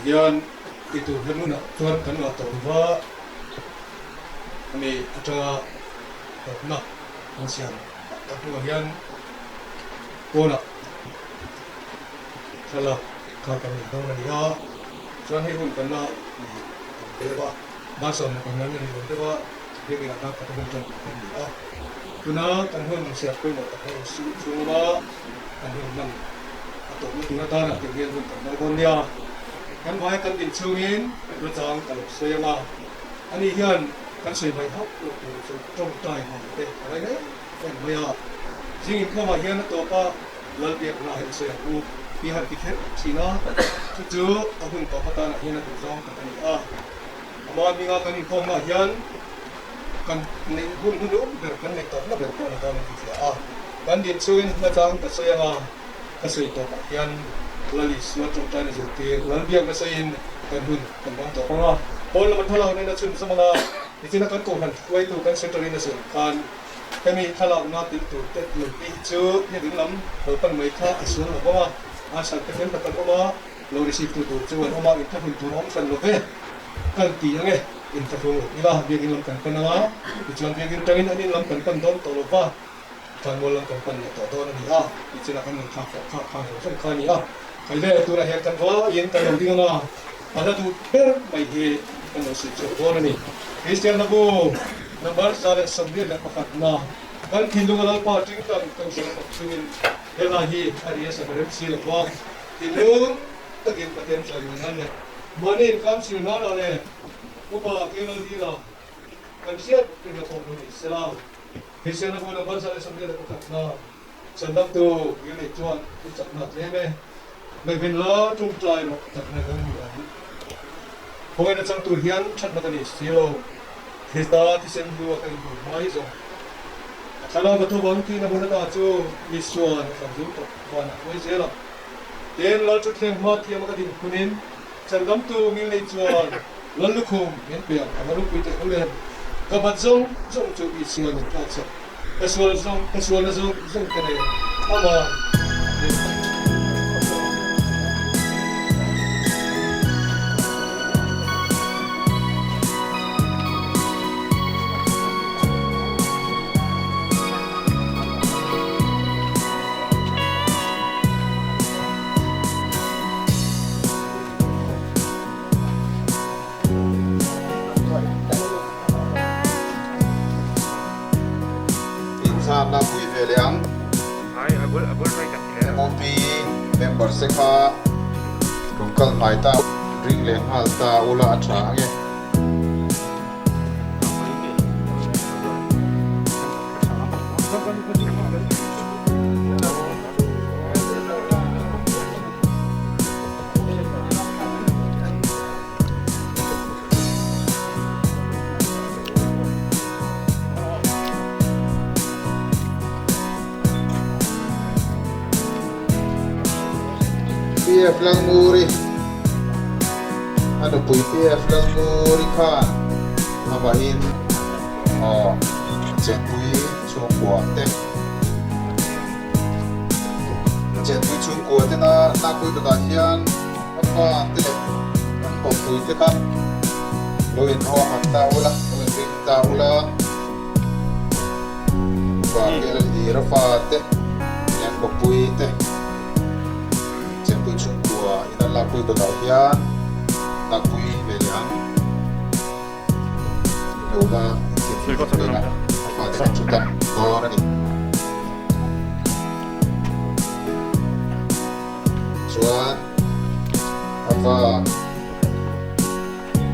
Tihian tihtur hlan hunah chuan kan ngah tawh lova, hemi atanga tawpna kan siam tak hnuah hian pawnah thlalak kha kan nei dawn a ni a, chuan hei hun kan la ni tam deuh a, dar 15 a ni lo deuh a, biakinah dar khat a hun tan kan ni a, tuna kan hun siam pawimawh tak ho chhung lama kan hun hman a tawpna tur atana tih hian hun kan hmang dawn nia. Kan vaia kan din chhungin rachang ka lo sawi ang a, ani hian kan sawi mai hauh loh tur chu tawngtai hmang te a ngai em em mai a. Zing inkhawmah hian a tawp a, Lalbiakna hi a sawi ang u tih han ti kher thin a, chu chu a hun tawp atanah hian a duhzawng tak a ni a. Ama hminga kan inkhawmnaah hian kan neih hun hnunung ber, kan neih tawpna ber pawh a ni dawn a ti thliah a. Kan din chungin hmachang ka sawi ang a, ka sawi tawpah hian Lal Isua tawngtaina zirtir Lalbiakna sawiin kan hun kan hmang tawp ang a. Pawn lama thlalakna in a chhunzawm ang a, nichina kan kohhran hruaitu kan secretary in a sawi ang khan hemi thlalakna tel tur te lo te hi chu biakinn lam lo pan mai kha a sual lo vang a, a sal te fel tak an awm a, lo receive tu tur chu an awm a, inthlahrun tur a awm hran lo ve kan ti ang e, inthlahrung lo ila biakinn lam kan pan ang a, tichuan biakinn tangin an in lam kan pan dawn tawh lo va. Thlanmual lam kan pan leh tawh dawn a ni a, nichinah kan ngaihthlak tawh kha kha zawng zawng kha a ni a. Khaile tunah hian kan vaiin kan lo ding ang a, a hla duh ber mai hi kan lo sawi chhuak dawn a ni. Kristian hlabu number 121 na kan thinlunga Lalpa tingtang kohhran fak chungin he hla hi a ri a sak rem si lo va, thinlung takin Pathian chawimawi nan leh mahni inkam sir nana leh upa Kelalhila kan hriat reng a thawk lo ni sela. Hriselna hmun a 121 na chandamtu ngil neih chuan i chakna a tlem e. Ngaihven la tawngtai rawh chakna kan hmu ang. Khawngaihna chang tur hian thatna ka nei si lo. Krista thisen hnu a ka inhmu hma hi zawng. A thlalak a tho vang tihna hmun ata chu Isua'n a thlan zung tawh vanah hruai zel ang. Tin, Lal thutthleng hma thiam a ka din hunin chandamtu ngil neih chuan Lal lukhum min pe ang, a va ropui teh hlul em! Ka bat zawng zawng chu Isua min tlak sak, ka sual zawng, ka sualna zawng zawng ka nei aman min tlak sak. Inthlanna pui ve leh ang. MOP member te kha rawn kal hnai ta ring leh nghal ta ula a tha ang e. PF Lalnguri a nupui PF Lalnguri khan amahin aw chenpui chhungkua te Chenpui chhungkua tena tlangpui kawtah hian a fa te leh an kawppui te kha lo inruahman ta ula, lo inring ta ula, upa kel hlir a fa te leh an kawppui te Chenpui chhungkua in an lakpui kawtah hian lakpui ve leh ang lo la inthiamhlim tak vel a, a fate kan thu tam dawn a ni. Chuan a fa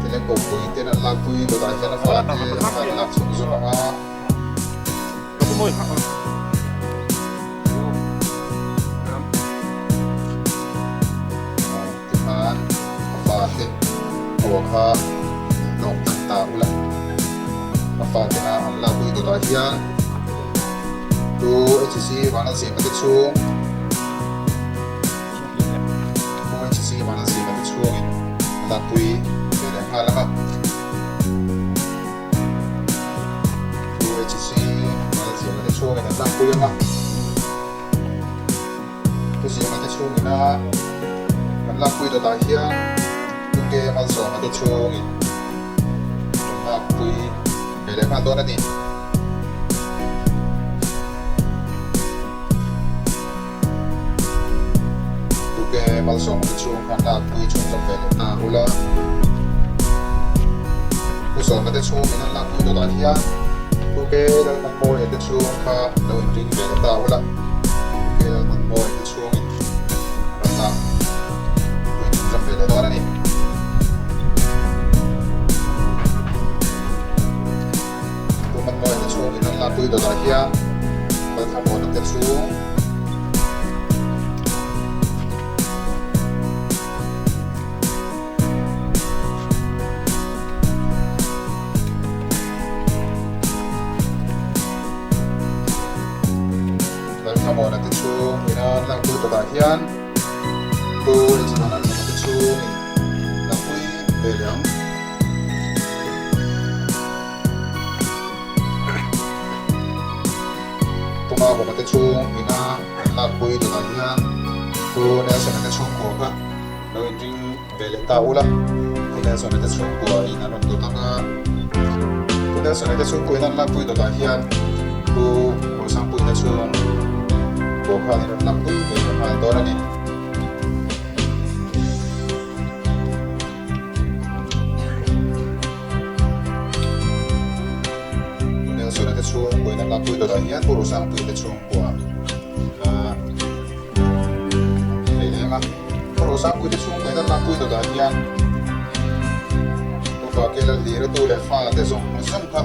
thil engpawh pui ten an lakpui dawtah hian a fate a fate lak chhung zawk ang a. Tikhan a fate aw kha lawk tan ta ula, a fate na an lakpui dawtah hian tu HC Vanlalsiama te chhung tu HC Vanlalsiama te chhungin a lakpui ve leh nghal ang a, tu HC Vanlalsiama te chhungin an lakpui ang a. Thuzianga te chhungina kan lakpui dawtah hian. Ke malsawma te chhungin rawn lakpui ve leh nghal dawn a ni. Pu Ke malsawma te chhung khan lakpui chhunzawm ve leh ta ula. Pu Sawma te chhungin an lakpui dawtah hian Pu Ke Lalhmanmawia te chhung kha lo inring ve leh ta ula. Pu Ke Lalhmanmawia te chhungin rawn lak pui chhunzawm ve leh dawn a ni. Pu Manmawia te chhungin an lakpui dawtah hian Lalthlamuana te chhung Lalthlamuana te chhung ina an lakpui tawhah hian Pu Lalchhana te chhungin lakpui ve leh ang. Puma bawka te chhung ina an lakpui tawhah hian Pu Nelson-a te chhungkua kha lo inring ve leh ta ula. Pu Nelson-a te chhungkua in an rawn dawt ang a, Pu Nelson-a te chhungkua in an lakpui dawtah hian Pu Rosangpuina chhungkua khan in rawn lakpui ve leh nghal dawn a ni. Pu Nelson-a te chhungkua in an lakpui dawtah hian Pu Rosangpuina chhungkua kha an lei leng a. Rosangpui te chhungkaw in an lakpui dawtah hian Upa Kela hlir a tu leh fa te zawng zawng kha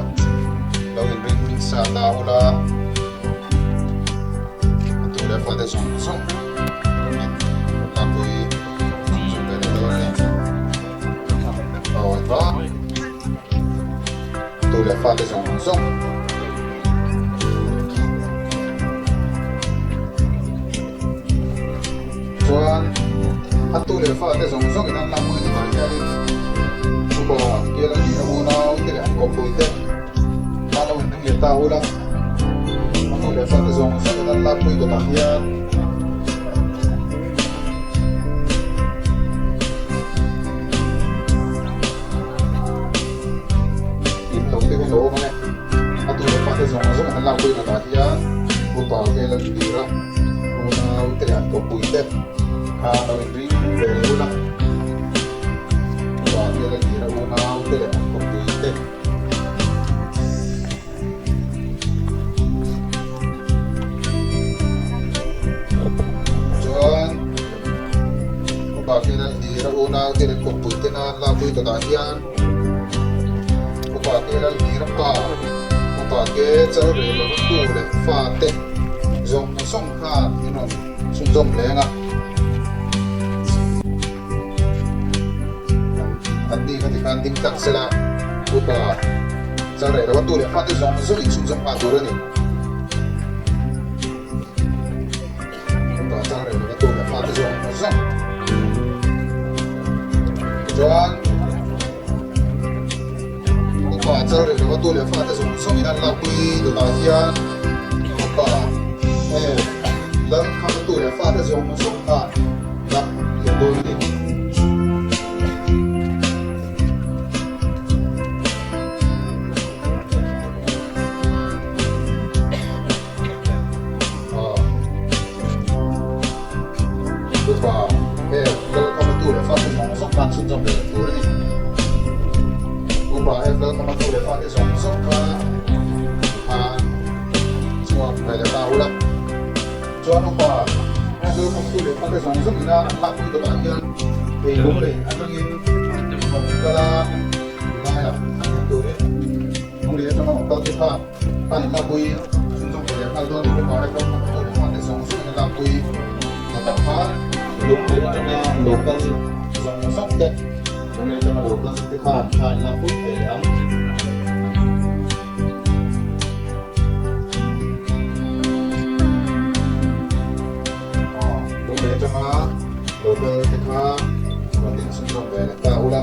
lo inring sa ta ula, a tu leh fa te zawng zawng in lakpui chhunzawm ve leh dawn a ni. Aw va tu leh fa te zawng zawng. Chuan a tu leh fa te zawng zawng in an lam hmang tah hianin upa Kela ni a unau te leh an kawppui te khan lo inring leh ta ula, a tu leh fa te zawng zawng in an lakpui dawtah hian in lo te hi lo awm ang e. A tu leh fate zawng zawng an lakpui dawtah hian upa Kela ni tir a, unau te leh an kawppui te kha lo inring ve leh ula. Upa Kela ni tir a, unau te leh an kawppui te. Chuan upa Kela ni tir a, unau te leh kawppui te na an lakpui dawtah hian. Upa te Lalhmira pa, upa te Chalrel lova tu leh fa te zawng zawng khan in rawn chhunzawm leng a. An ni kha tikhan ding tak sela upa Chalrel lova tu leh fa te zawng zawng in chhunzawm nghal tur a ni. Upa Chalrel lova tu leh fa te zawng zawng chuan Upa Chalrel lova tu leh fa te zawng zawng in an lakpui dawtah hian upa eh lal kham tu leh fa te zawng zawng khan lak leh dawn a ni. Upa he lal khamatu leh fate zawng zawng khan chhunzawm ve tur a ni. Upa he lal khamatu leh fate zawng zawng kha khan chhuak ve leh ta ula. Chuan upa he lal khamatu leh fate zawng zawng ina an lakpui dawtah hian ei lung lei atangin rawn kal a, laiah an awm turin lung lei atanga rawn kal te khan A in lakpui chhunzawm ve leh nghal dawn ni bawk a, Ram hmang tu leh hmante zawng zawng in a lakpui ta tak khan lung leh atanga lo kal zawng zawng te, lung leh atanga lo kal te khan a in lakpui ve leh ang. Lung leh atanga lo kal te kha rawn in chhunzawm ve leh ta ula.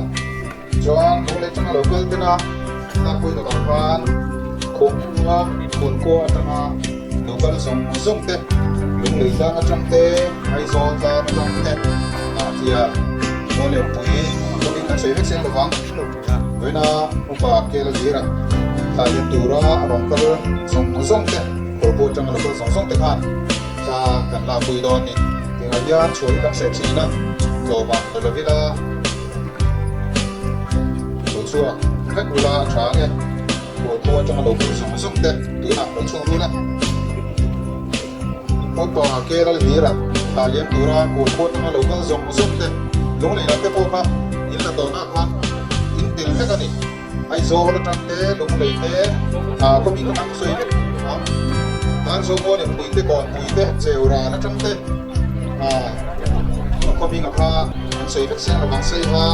Chuan lung leh atanga lo kal tena tlangpui dawtah khan khawmhmunga khualkua atanga lo kal zawng zawng te, lung lei tlang atang te, Aizawl tlang atang te ah tia Mawleuhpui khawin a sawi vek seng lovang. Vawiina upa Kela Zira thla lian tura a rawn kal zawng zawng te, kawrpu atanga lo kal zawng zawng te khan thla kan lakpui dawn a ni. Tingah hian chhuah hi kan hreh thin a, tlawmah la lo ila lo chhuak vek ula a tha ang e. Kawrpu atanga lo kal zawng zawng te tunah lo chhuak rul a. Upa Kela Zira thla lian tura kawrpu atanga lo kal zawng zawng te lunglei lam te pawh kha in la tawhna khan in tel vek a ni. Aizawl atang te, Lunglei te, khawbik atang sawi vek ang. Tanzawl leh pui te, Kawnpui te, Cheuran atang te, khawbik kha an sawi vek seng lovang Saiha.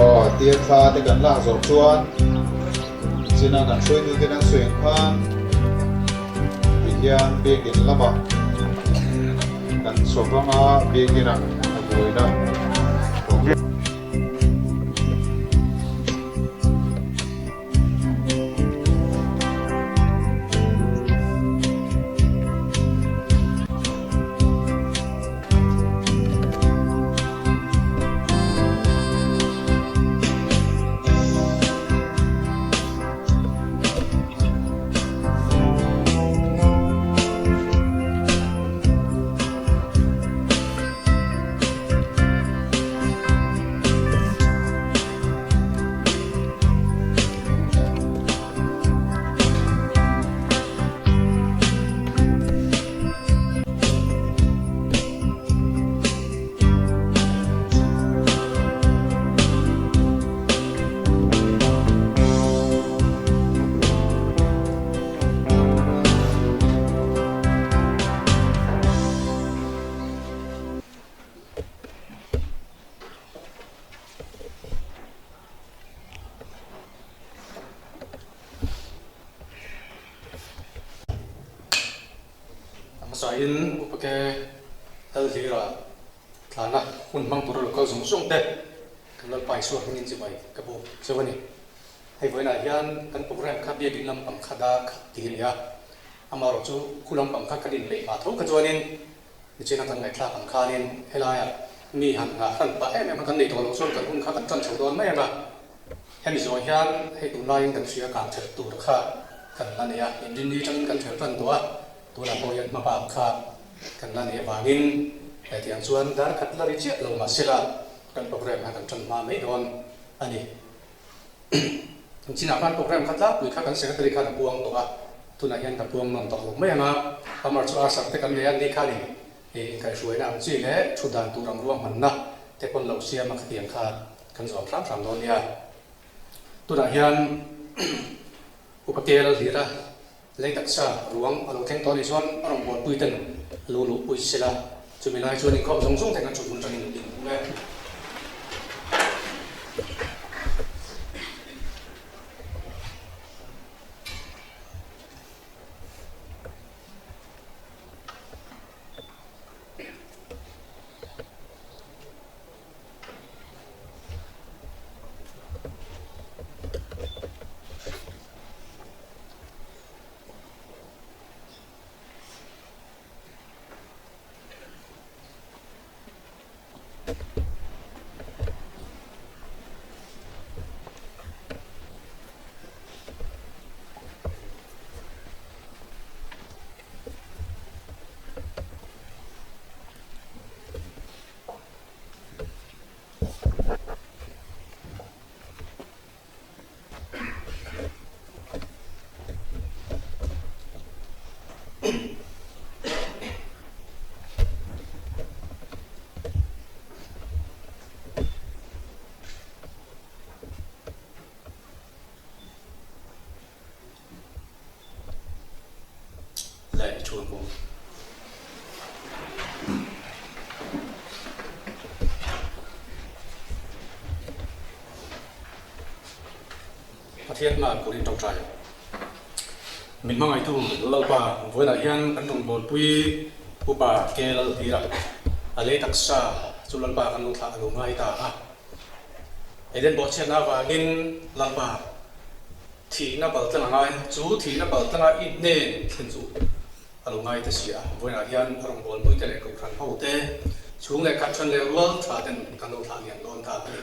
Aw, tia thla te kan lak zawh chuan china kan hruaitu ten an sawi ang khan tihian biakin lamah kan chhawp anga biakinah a buaina A hmasain Upate Lalhlira tlana hun hmang tura lo kal zawng zawng te kan Lalpa Isua hmingin chibai ka buk cheu a ni. Hei vawiinah hian kan program kha biakin lampang kha dar khat tih a ni a, amaherawh chu khu lampang kha kan inpeih hma tho kha chuanin Nichina kan ngaihthlak ang khanin helaiah mi han nghah hran pah em em a kan nei tawh loh chuan kan hun kha kan tan chho dawn mai ang a. Hemi zawh hian hei tunlaiin kan hria kang thelh tur kha kan la nei a, inrinni atangin kan thelh tan tawh a, tunah pawh hian hmabak kha kan la nei avangin hetiang chuan dar khat la ri chiah lo mahsela kan program kha kan tan hma mai dawn a ni. Chinah khan program kha tlangpui kha kan secretary khan a puang tawh a, tunah hian ka puang nawn tawh lo mai ang a, Hammer chu Arthur te kan nei a, ni khanin inkaihhruaina ang chi leh thu dan tur ang ruahmanna te pawn lo siam a khatiang kha kan zawm hram hram dawn nia. Tunah hian Upa Kel Hlira lei taksa ruang a lo thleng tawh anih chuan a rawn bualpui ten lo luhpui sela, chumi lai chuan inkhawm zawng zawng te kan thut hun atangin inhmu e. Leh i chhun bawk. Pathian hmaah kawr in tawngtai a. Min hmangaitu Lalpa vawiinah hian kan rawngbawlpui Upa Ke Lalhlira a lei taksa chu Lalpa kan lo thlah a lo ngai ta a. Eden bawhchhiatna avangin Lalpa Thihna paltlang a ngai, chu thihna paltlanga i hnen thlen chu a lo ngai ta si a. Vawiinah hian a rawngbawlpuite leh kohhran ho te, Chhung leh khat ṭhan leh rual ṭha ten kan lo thlah lian dawn ta a ni.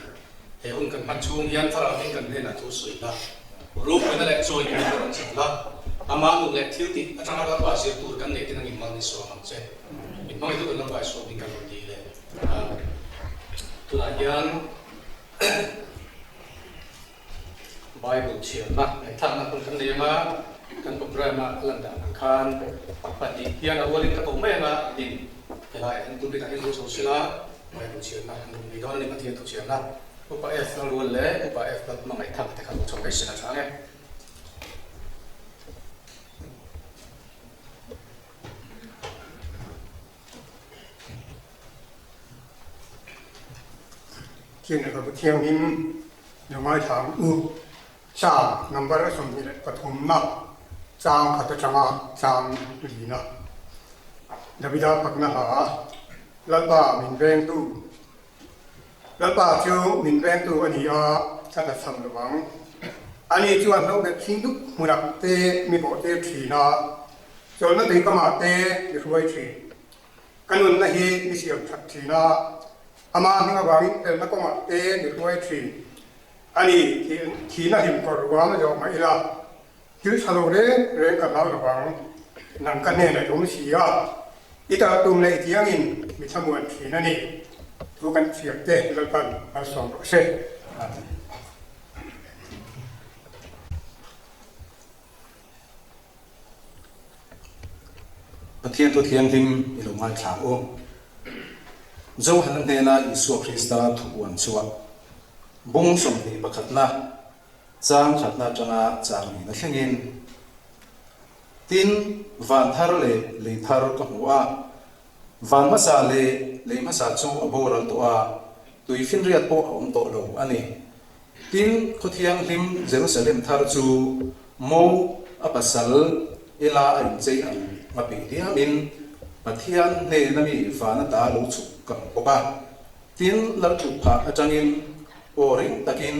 He hun kan hman chhung hian Thlarauin kan hnenah thu sawi la, ropuina leh chawi min rawn rawn chak la, amah nun leh thil tih aṭanga Lalpa zir tur kan neih ten a ngimmal ni suam ang che. Min hmangaihtu kan Lalpa i suam in kan rawn dil e. Amen. Tunah hian Bible chhiarna ngaihthlakna hun kan nei anga kan programme-a a lan dan ang khan pahnih hian a rualin ka ko mai anga din helaiah hian pulpit ah hian lo chho sila Bible chhiarna an rawn nei dawn a ni Pathian thu chhiarna Upa F Lalrual leh Upa F Lalhmangaihthanga te kha lo chho mai sila tha ang e. Chin a ka thianghlim lo ngaithla ang u. Chang number 23 na chang khat atanga chang lina. Davida pakna hla Lalpa min vengtu Lalpa chu min vengtu a ni a, ka la cham lo ang. Ani chuan hlauhbet thing dup hmunah te mi bawhtir thin a, chawlhna tuikamah te mi hruai thin. Ka nunna hi mi siam that thin a, amah hming avangin felna kawngah te mi hruai thin. Ani thihna hlim kawr ruang a zawh mah ila, thil tha lo reng reng ka hlau lo ang. Nang ka hnenah i awm si a, i tal tum leh i tiangin mi thlamuan thin a ni. Thu kan thiam te Lalpan malsawm rawh se. Amen. Pathian thu thianghlim i lo ngaithla u. Johana hnena Isua Krista thupuan chhuah bung 21 na chang khatna atanga chang nihna thlengin, Tin, van thar leh lei thar ka hmu a, van hmasa leh lei hmasa chu a boral tawh a, tui finriat pawh a awm tawh lo a ni. Tin, khaw thianghlim Jerusalem thar chu Mo a pasal ela a inchei ang a peih diamin Pathian hnena mi van ata lo chhuk ka hmu bawk a. Tin, Lalthutphah atangin aw ring takin,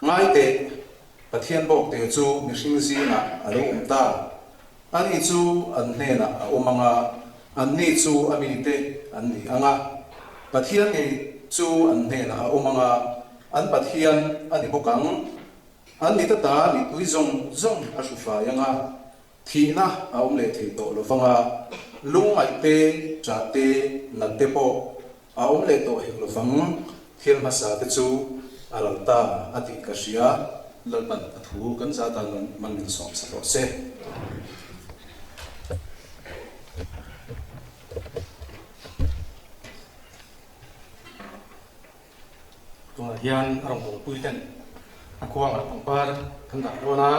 Ngai teh, Pathian bawkte chu mihring zingah a lo awm ta. Ani chu an hnenah a awm ang a, anni chu a mite an ni ang a. Pathian ngei chu an hnenah a awm ang a, an Pathian a ni bawk ang. An mit ata mittui zawng zawng a hru fai ang a, thihna a awm leh thei tawh lo vang a, lungngaih te, ṭah te, nat te pawh a awm leh tawh hek lo vang. Thil hmasa te chu a ral ta a tih ka hria. Lalpan a thu kan za tan man min sawm sa tawh se. Tunah hian a rawn bawlpui ten a kuangah pangpar kan dah dawn a,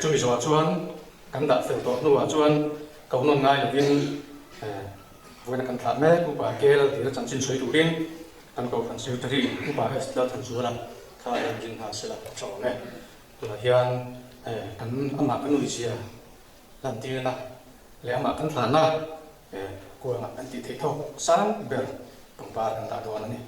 chumi zawhah chuan kan dah fel tawh hnuah chuan ko nawn ngai lovin vawiina kan thlah mek Upa Kel tih a chanchin sawi turin kan Kohhran Secretary Upa Esther Thanzuala kha a inrin nghal sela a tha awm e. Tunah hian kan amah kan nuihzia lantirna leh amah kan thlahna kuangah kan tih theih thawk sang ber pangpar kan dah dawn a ni.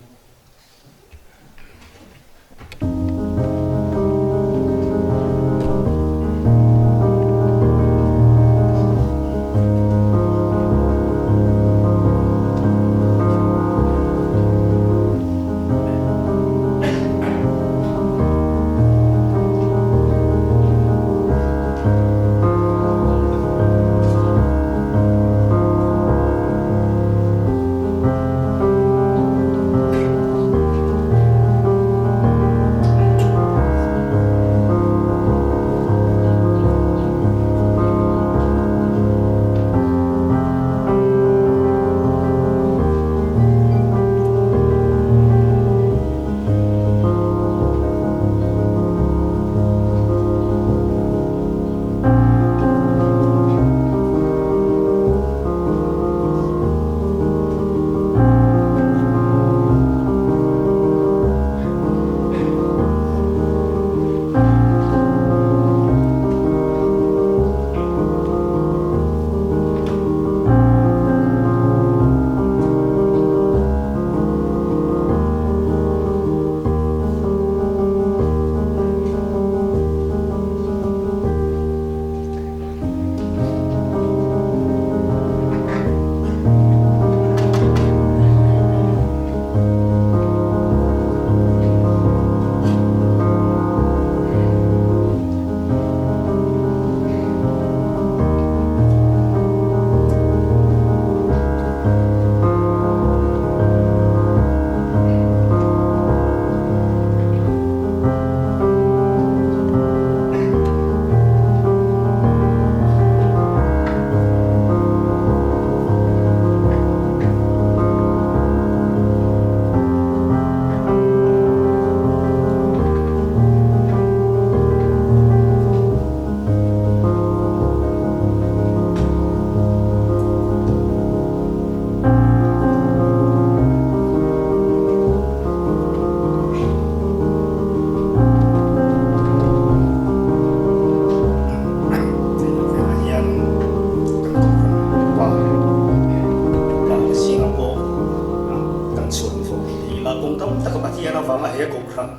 Kawng tam taka Pathian avanga he kohhran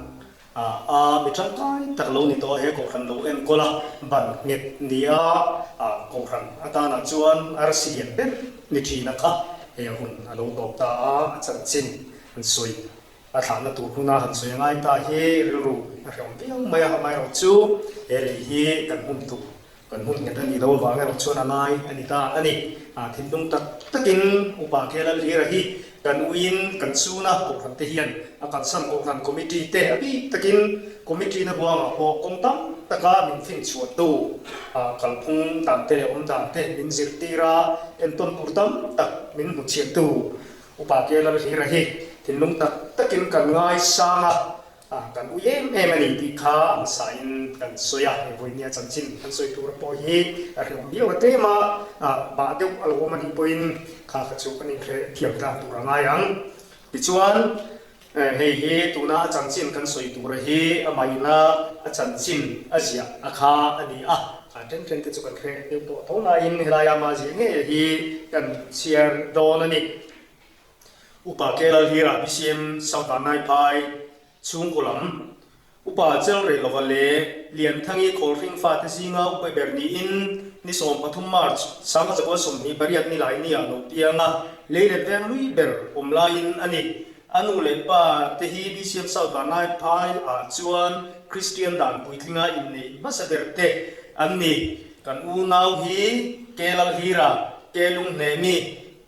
a mi tangkai tak lo ni tawh a, he kohhran lo enkawl a ban nghet ni a, kohhran atanah chuan arsi lian ber ni thin a kha he hun a lo tawp ta a, a chanchin an sawi. A thlahna tur huna han sawi ngai ta hi rilru a hrehawm viau mai a, amaherawh chu he lei hi kan hmun tur, kan hmun nghet a nih loh avang erawh chuan a ngai a ni ta a ni. Thinlung tak takin Upa Kelalhlira hi kan uiin kan chhuna Kohhran te hian a kalsan Kohhran Committee te a bik takin Committee na buangah pawh kawng tam taka min finchhuahtu kalphung dan te leh awm dan te min zirtir a, entawn tur tam tak min hmuchhiahtu Upa Kelalhlira hi thinlung tak takin kan ngaisang a, kan ui em em a ni tih kha an sain kan sawi a, hei vawinia chanchin kan sawi tura pawh hi a hrehawm viau a tlem a, bah deuh a lo awm a nih pawhin kha kha chu kan inhreh thiam tlang tur a ngai ang. Tichuan, hei hi tuna a chanchin kan sawi tura hi amahina a chanchin a ziah a kha a ni a, a then then te chu kan hre deuh tawh tho laiin helai ama ziah ngei hi kan chhiar dawn a ni. Upa Kelalhira BCM South Vanlaiphai chhungkaw lam Upa Chelreilova leh Lianthangi Khawlhring fate zinga upa ber niin ni 13 March 1928 ni lai nia lo piang a, leilet veng lui ber awm laiin a ni. A nu leh pa te hi BCM South Vanlaiphai ah chuan Kristian dan puitlinga inneih hmasa ber te an ni. Kan unau hi Ke Lalhira, Ke Lunghnemi,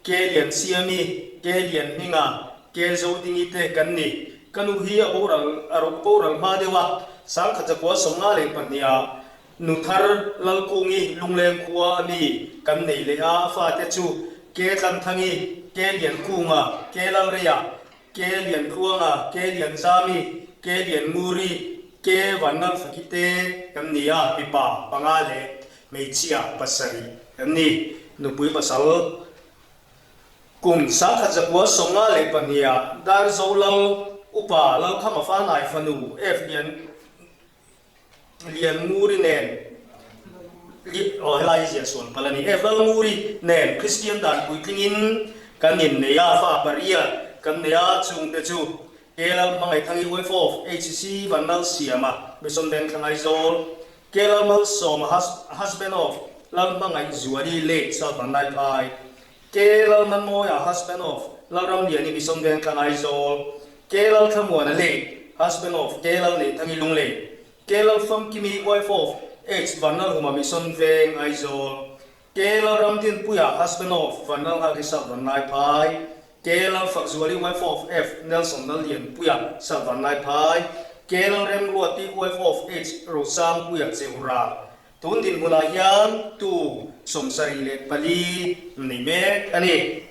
Ke Liansiami, Ke Lianhminga, Ke Zodingi te kan ni. Ka nu hi a boral a rawk boral hma deuh a, 1952 ah Nuthar Lalkungi Lungleng khua a mi kan nei leh a, a fate chu Ke Tlanthangi, Ke Liankunga, Ke Lalreia, Ke Liantluanga, Ke Lianzami, Ke Liannguri, Ke Vanlalfaki te kan ni a, mipa panga leh hmeichhia pasarih kan ni. Nupui pasal Kum 1992 ah Darzo Lal Upa Lalkhama Fanai fanu F Lian Liannguri nen aw helai hi ziah sual palh a ni F Lalnguri nen Kristian dan puitlingin kan innei a, fa pariat kan nei a, chungte chu K Lalhmangaithangi wife of HC Vanlalsiama Mission Vengthlang Aizawl, K Lalmalsawma husband of Lalhmangaihzuali late South Vanlaiphai, K Lalmanmawia husband of Lalramliani Mission Vengthlang Aizawl, K Lalthlamuana late husband of K Lalneithangi Lunglei, K Lalfamkimi wife of H Vanlalhuma Mission Veng Aizawl, K Lalramdinpuia husband of Vanlalnghaki South Vanlaiphai, K Lalfakzuali wife of F Nelson Lallianpuia South Vanlaiphai, K Lalremruati wife of H Rosangpuia Cheuhral. Tun dinhmunah hian tu 74 nei mek a ni.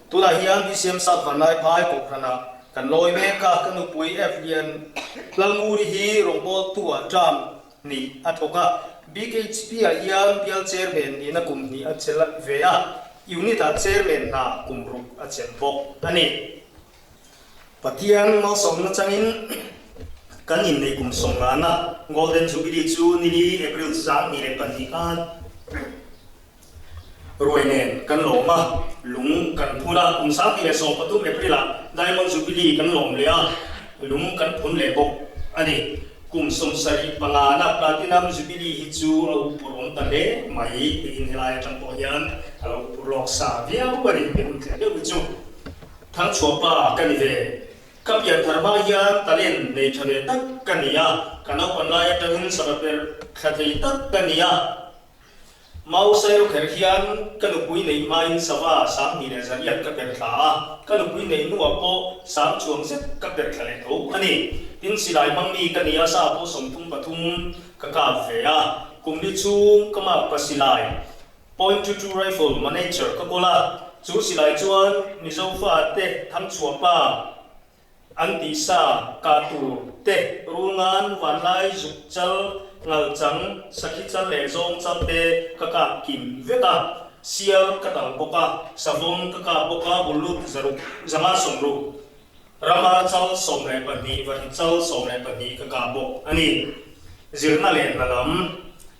Tunah hian BCM South Vanlaiphai Kohhranah kan lawi mek a, ka nupui F Lian Lalnguri hi rawngbawltu ah term hnih a thawk a, BKHP ah hian bial chairman nihna kum hnih a chelh ve a, unit ah chairman hna kum ruk a chelh bawk a ni. Pathian malsawmna changin kan inneih kum sawmngana Golden Jubilee chu nili April 22 khan ruai nen kan lawm a, lung kan phun a, kum 2013 April ah Diamond Jubilee kan lawm leh a, lung kan phun leh bawk a ni. Kum 75na Platinum Jubilee hi chu a upur awm ta hle mai tiin helai atang pawh hian a lo upur lawk sa viau a ni, he hun tleh deuh hi chu. Thangchhuahpa ka ni ve. Ka pian thar hma hian talent nei tha ve tak ka ni a, ka naupan lai atangin sava per thla thei tak ka ni a. Mau Sairo kher hian ka nupui neih hmain sava 2100 ka per thla a, ka nupui neih hnuah pawh sang chuang zet ka per thla leh tho a ni. Tin, silai hmang mi ka ni a, sa pawh 33 ka kap ve a, kum li chhung ka makpa silai Point two two rifle manager ka kawl a, chu silai chuan Mizo fate thangchhuahpa an tih sa kah tur te, rulngan, vanlai, zuk chal, ngal chang, sakhi chal leh zawng chal te ka kap kim vek a, sial ka tal bawk a, savawm ka kap bawk a, bullut zaruk zanga sawmruk, ramar chal 12, vahri chal 12 ka kap bawk a ni. Zirna leh hna lam.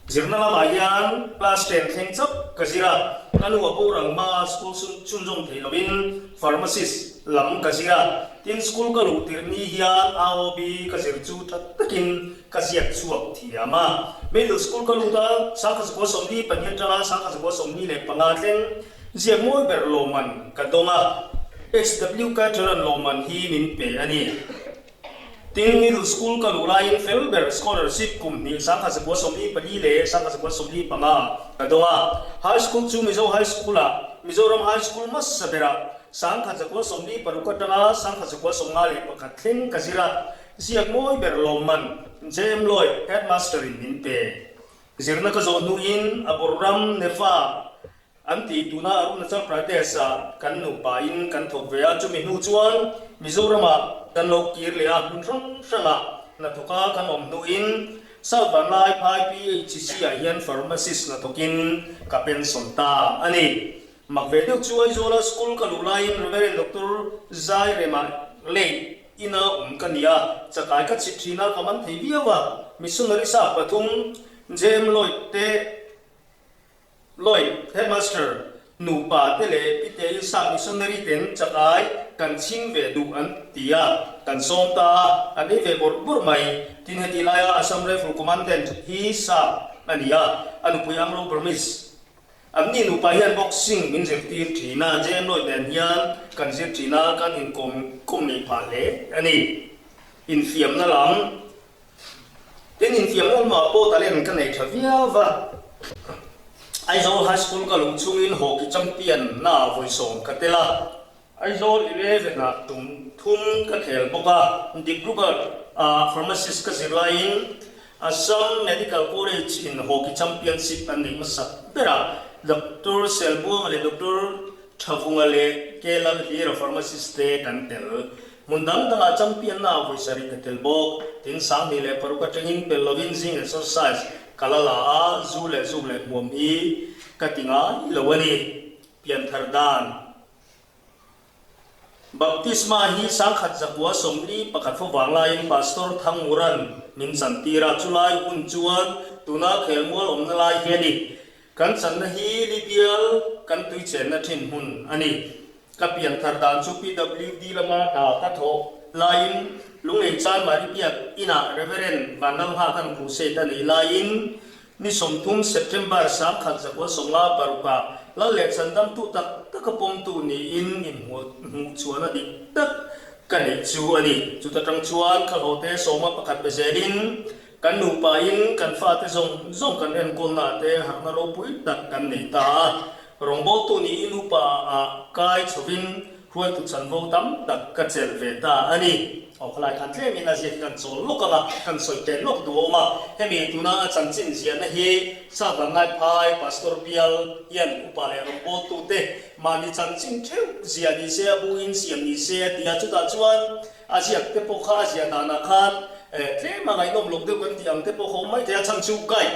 Zirna lamah hian class ten thleng chauh ka zir a, ka nu a boral hma school chhunzawm thei lovin pharmacist lam ka zir a, tin school ka luh tirh ni hian AOB ka zir chu tha takin ka ziak chhuak thiam a. Middle school ka lut a, 1942 atanga 1945 thleng ziak mawi ber lawmman ka dawng a, HW Cateran lawmman hi min pe a ni. Tin, middle school ka luh laiin fel ber scholarship kum hnih 1944 leh 1945 ka dawng a. High school chu Mizo High School-ah, Mizoram High School hmasa berah 1946 atanga 1951 thleng ka zir a. Ziak mawi ber lawmman JM Lloyd, headmaster-in min pe. Zirna ka zawh hnuin a bawrram Nefa An ti tuna Arunachal Pradesh-ah kan nupa in kan thawk ve a, chumi hnu chuan Mizoram-ah kan lo kir leh a, hmun hrang hrangah hnathawka kan awm hnuin South Vanlai Phai PHC-ah hian pharmacist hnathawkin ka pension ta a ni. Mak ve deuh chu Aizawla school ka luh laiin Reverend Doctor Zairema late ina awm ka ni a, chakai ka chhit thin a, ka man thei viau a, missionary sap pathum JM Lloyd te, Lloyd, Headmaster, nupa te leh Pite Isaac missionary ten chakai kan chhing ve duh an ti a, kan sawm ta a, an ei ve bawrh bawrh mai. Tin heti laia Assam Rifle Commandant hi Sap a ni a, a nupui Anglo Burmese. Anni nupa hian boxing min zirtir thin a, JM Lloyd nen hian kan zir thin a, kan inkawm kawm nei phah hle a ni. Infiamna lam. Tin, infiam awmah pawh talent ka nei tha viau va. Aizawl High School ka luh chungin hockey champion na vawisawm ka tel a. Aizawl Eleven ah tum thum ka khel bawk a. Dibrugarh ah pharmacist ka zir laiin Assam Medical College in hockey championship an neih hmasak ber a. Doctor Selbuanga leh Doctor Thavunga leh K Lalhlira pharmacist te kan tel. Hmun dang dangah champion na vawi sarih ka tel bawk. Tin, 2006 atangin pel lovin zing exercise ka la la a, zu leh zuk leh hmuam hi ka ti ngai lo a ni. Pianthar dan. Baptisma hi 1941 fo vang laiin Pastor Thangmuran min chantir a, chulai hun chuan tuna khelmual awmna lai hi a ni. Kan channa hi Libial kan tui chenna thin hmun a ni. Ka pianthar dan chu PWD lama hna ka thawh laiin Lunglei Chanmari Biak Inah Reverend Vanlalnghakan Crusade a neih laiin ni 30 September 1956 ah Lal leh Chandamtu tak taka pawmtu niin inhmuh chuan a dik tak ka neih chu a ni. Chuta tang chuan ka hlawhte sawma pakhat pe zelin Kan nupain kan fate zawng zawng kan enkawlnaah te harhna ropui tak kan nei ta a. Rawngbawltu niin upa ah kai chhovin hruaitu chanvo tam tak ka chelh ve ta a ni. Aw khalai khan tlemin a ziak hi kan chawl lawk ang a, kan sawi tel lawk duh awm a. Hemi tuna a chanchin ziahna hi Sava Ngaiphai Pastor Bial hian upa leh rawngbawltute mahni chanchin theuh ziah ni se a buin siam ni se a ti a, chutah chuan A ziak te pawh kha a ziah danah khan tlem a ngaihnawm loh deuh kan tih ang te pawh kha awm mai thei a, chhan chu kai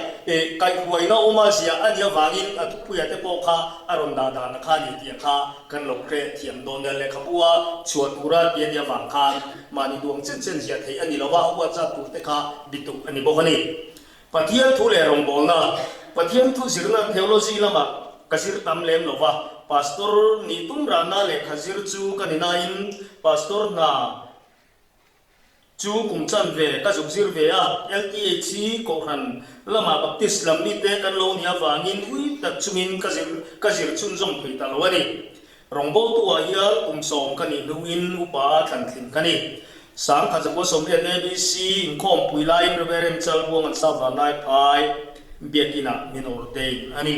kaihhuaina awm a ziah a nih avangin a thupuia te pawh kha a rawn dah dan kha a ni tih kha kan lo hre thiam dawn nia. Lehkhabu a chhuah tura tih a nih avang khan mahni duang chen chen ziah theih a ni lo va, a huat zat tur te kha bituk a ni bawk a ni. Pathian thu leh rawngbawlna, Pathian thu zirna theology lamah ka zir tam lem lo va, Pastor nih tum rahna lehkha zir chu ka ni nain Pastor hna chu kum chan ve ka zuk zir ve a, LTHC Kohhran lamah Baptist lam mite kan lo nih avangin ui tak chungin ka zir ka zir chhunzawm thei ta lo a ni. Rawngbawltu-ah hian kum sawm ka nih hnuin upa a thlan thin ka ni. 1918 ABC inkhawmpui laiin Reverend Chalbuang an sa vanlai phai biakinah min ordain a ni.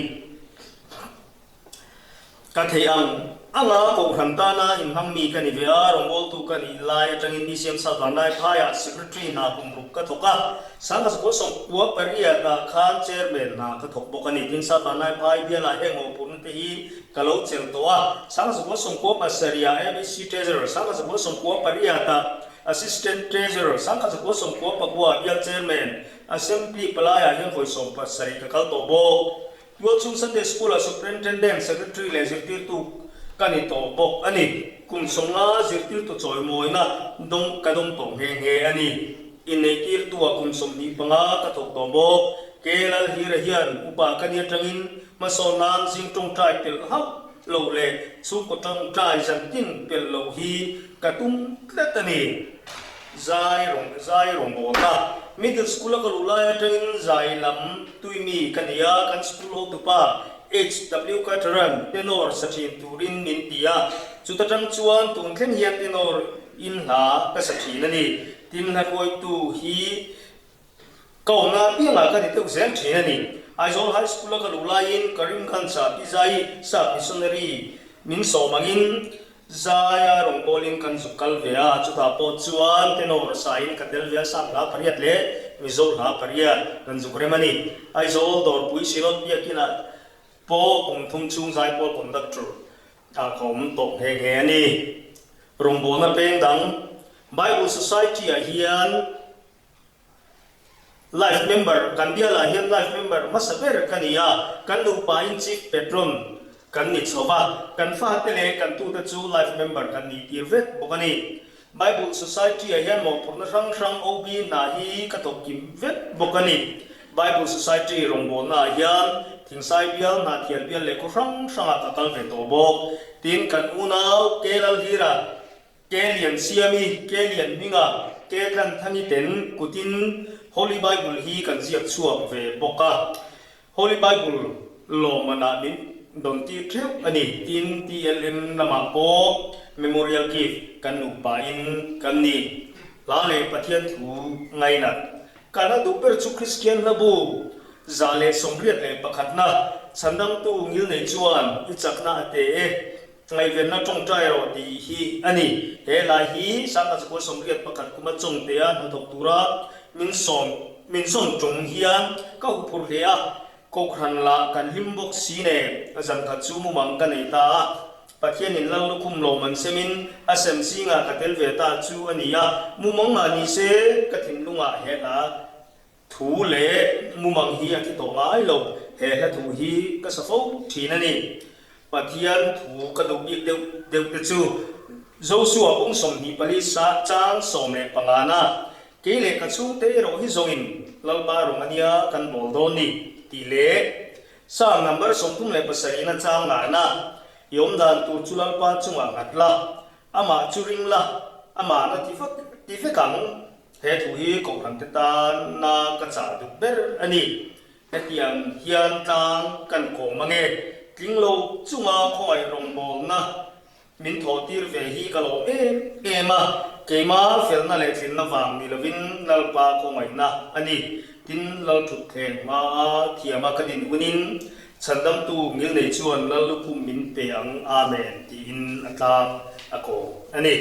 Ka theih ang anga Kohhran tana inhmang mi ka ni ve a, rawngbawltu ka nih lai atangin BCM sa vanlai phaiah Secretary hna kum ruk ka thawk a. 1998 ah khan Chairman hna ka thawk bawk a ni. Tin, sa vanlai phai bialah heng awhpurna te hi Ka lo chelh tawh a, 1997 ah ABC Treasurer, 1998 ah Assistant Treasurer, 1999 ah Bial Chairman, Assembly palaiah hian vawi 17 ka kal tawh bawk. Tualchhung Sunday School ah Superintendent, Secretary leh zirtirtu ka ni tawh bawk a ni. Kum 50 zirtirtu chawimawina dawng ka dawng tawh nghe nghe a ni. Inneihtirtu ah kum 25 ka thawk tawh bawk. Ke Lalhira hian upa ka ni atangin hmasawn nan zing tawngtai pelh hauh loh leh chhungkaw tawngtai zantin pelh loh hi ka tum tlat a ni. Zai rawng zai rawngbawlna Middle School a ka luh lai atangin zai lam tui mi ka ni a, kan school hotupa HW Carter-a'n tenor sa thin turin min ti a, chuta tang chuan tun thleng hian tenor in hla ka sa thin a ni. Tin hla hruaitu hi Ka awmna apiangah ka ni deuh zel thin a ni. Aizawl High School-a ka luh laiin Karimganj-ah Pi Zai Sap Missionary min sawm angin Zaia rawngbawlin kan zuk kal ve a, chutah pawh chuan tenor sain ka tel ve a, Sap hla pariat leh Mizo hla pariat kan zuk rem a ni. Aizawl Dawrpui Synod Biakinah pawh kum thum chhung Zaipawl Conductor ah ka awm tawh nghe nghe a ni. Rawngbawlna peng dang Bible Society-ah hian Life member, Kan bialah hian life member hmasa ber ka ni a, kan nupain chief patron kan ni chho va, kan fate leh kan tute chu life member kan nih tir vek bawk a ni. Bible Society-ah hian mawhphurhna hrang hrang OB hna hi ka thawk kim vek bawk a ni. Bible Society rawngbawlnaah hian Thingsai bial, Hnahthial bial leh khaw hrang hrangah ka kal ve tawh bawk. Tin, kan unau Kelalhira Ke Lian Siami, Ke Lian Hminga, Ke Tlan Thangi ten kutin Holy Bible hi kan ziak chhuak ve bawk a. Holy Bible lawmmanah min dawn tir theuh a ni. Tin, TLM lamah pawh Memorial Gift kan nupain kan ni. Hla leh Pathian thu ngainat. Ka hla duh ber chu Kristian hla bu 181na Chhandamtu ngilnei chuan i chakna a te e. Ngaihvenna tawngtai rawh tih hi a ni. He lai hi Sangha Chakua 81 kuma Chawngtea hnathawk tura min sawm min sawm tum hian ka huphurh hle a, Kohhran lah kan hlim bawk si nen zan khat chu mumang ka nei ta a. Pathianin Lal lukhum lawm an semin a sem zingah ka tel ve ta chu a ni a, mumang mah ni se ka thinlungah he hla Thu leh mumang hi a thi tawh ngai lo, he hla thu hi ka sa fo thin a ni. Pathian thu ka duh bik deuh deuh te chu Joshua bung 24 sa chang 15 na, Kei leh ka chhungte erawh hi zawngin Lalpa rawng a nia kan bawl dawn ni, tih leh Psalm number 37 na chang ngahna, I awmdan tur chu Lalpa chungah nghat la, amah chu ring la, amah na ti vak ti vek ang. He thu hi Kohhrante tana ka chah duh ber a ni. Hetiang hian tlang kan kawm ange. Tling lo chunga khawngaih rawngbawlna min thawh tir ve hi ka lawm em em a, keima felna leh tlinna vang ni lovin Lalpa khawngaihna a ni. Tin, Lalthutthleng hmaa thiama ka din hunin Chhandamtu ngilnei chuan Lal lukhum min pe ang, Amen, tiin a tlang a kawm a ni.